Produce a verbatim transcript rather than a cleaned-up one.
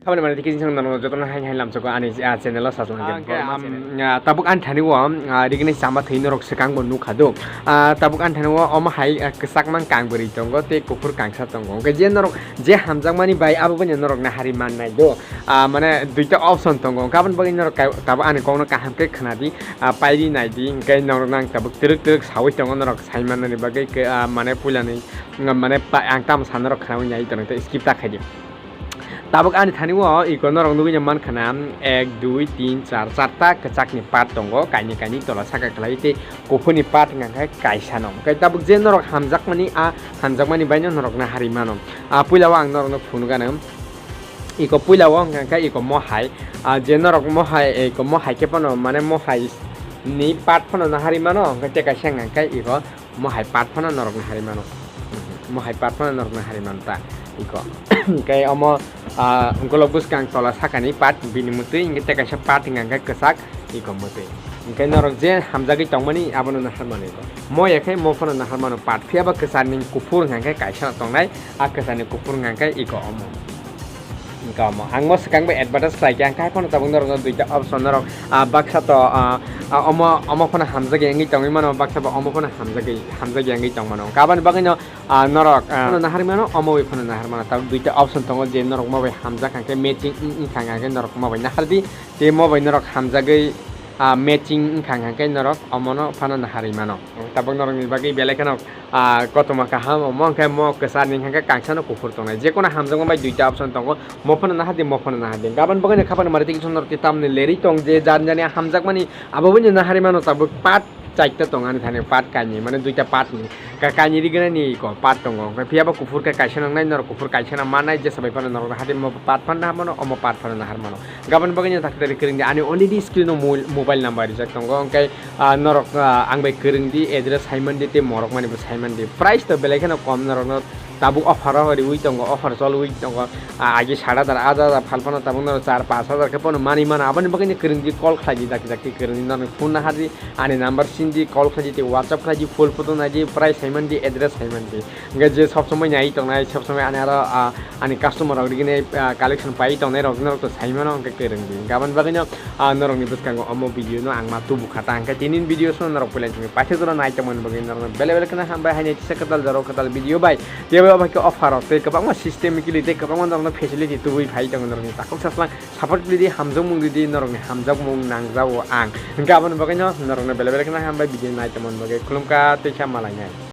Habani mane tiki jeng nono jotono hai hai lamchoko ani, ah, channel o sachwng Ah, khe, hwnkhe, am, ah, tabuk ani thani o, ah, rigini chama thwi norok swkang bo nukha do. Ah, tabuk ani thani o omo hai, ah, kwchakmang kang bwrwi tongo tei kuphur kangsa tongo. Hwnkhe je norok je hamjakmani bai abo bini norok nahari mannai do. Ah, mane duita option tongo. Hwnkhe aboni bagwi norok ka-, tabuk ani kokno kaham khe khna di, ah, pairi nai di. Hwnkhe norok nang tabuk twrwk twrwk sawi tongo norok sai mannani bagwi khe, ah, mane puilani, mm, mane pa-, ang tamo sa norok khnawi nai tongo tei skip ta khai di. Tabuk ani thani o iko norok nugwi mankha na ek, dui, tin, char, charta kwchakni part tongo, kainwi kainwi tola saka kwlai tei kuphurni part hwnka khe kaisa no. Hwnkhe tabuk je norok hamjakmani, a hamjakmani baino norok nahari mano. A puila o ang norokno phunuk gana. Iko puila o hwnka khe iko mohai, a je norok mohai, iko mohai khe phano mane mohai ni part phano nahari mano, hwnkhe tei kaisa hwnka khe iko mohai part phano norok nahari mano. Mohai part phano norok nahari mano ta iko. Hwnkhe omo, ah, golok bwskang tola sakani part bini mwtwi, hwnkhe tei kaisa part hwnka khe kwchak iko mwtwi. Hwnkhe norok je hamjagwi tongmani abono nahar mano iko. Mo ya khe mo phano nahar mano part. Phiya ba kwcharni kuphur hwnka khe kaisa tongnai, a kwcharni kuphur hwnka khe iko omo. Hwnkhe omo ang mo swkang bai advertise khlai khe, ang khe hai phano tabuk norokno duita option norok, ah, baksa to, ah, ah, omo, omo phano hamjak ya wngwi tongwi mano, baksa bo omo phano hamjak ya, hamjak ya wngwi tong mano. Hwnkhe aboni bagwino, ah, norok, ah, phano nahar mano, omo bai phano nahar mano. Tabuk duita option tongo, je norok mo bai hamjak hwnkhe matching wng-, wngkha hwnkhe norok mo bai nahar di, tei mo bai norok hamjagwi, ah, matching wngkha hwnkhe norok omono phano naharwi mano. Tabuk norokni bagwi belai kheno, ah, kotorma kaham, omo hwnkhe mo kwcharni hwnkhe kangsano kuphur tongnai. Jekono hamjakma bai duita option tongo, mo phano nahardi, mo phano nahardi. Gabon bagwino khapano mari tei kisa norok tei tamni lerwi tong je jan jani hamjakmani abo bini naharwi mano tabuk part chaita tong ani thani part kainwi mane duita part ni. Ka-, kainwi rignani iko part tongo. Hwnkhe phiya bo kuphur khe kaisa nangnai norok kuphur kaisa na mannai jesa bai phano norok nahardi mo part phano nahar mano, omo part phano nahar mano. Gabon bagwino tak tari kwrwng di ani already screen o mo-, mobile number rijak tongo. Hwnkhe ah, norok, ah, ang bai kwrwng di, address hai man di tei morok mani bo sai man di. Price to belai kheno kom norokno tabuk offer o riwi tongo, offer cholwi tongo. Ah, agi sat hajar, aat hajar phal phano tabuk norok char panch hajar khe phano manwi mano. Aboni bagwino kwrwng di, call khlai di, dakti dakti kwrwng di, norokni phone nahar di, ani number sin di, call khlai di tei WhatsApp khlai di, full photo nai di, price hai man di, address hai man di. Hwnkhe je sob somoi nai tongnai, sob somoi ani aro, ah, ani customer rok rigini, ah, collection pai tongnai rok norok to sai mano hwnkhe kwrwng di. Gabon bagwino, ah, norokni bwskango omo video no ang ma tubu kha ta hwnkhe tini video no norok puila simi paithak jora nai tongmani bagwi norokno bele bele kheno hambai haino tisa kwtal jora kwtal video bai. Tei abo bai khe offer rok tei kwbangma systemically tei kwbangma norokno facility tubui phai tongo norokni takhuk saslang support khlai di hamjakmung ridi norokni hamjakmung nangjago ang. Hwnkhe aboni bagwino norokno bele bele kheno hambai video nai tongmani bagwi khulumkha tei kha malai nai.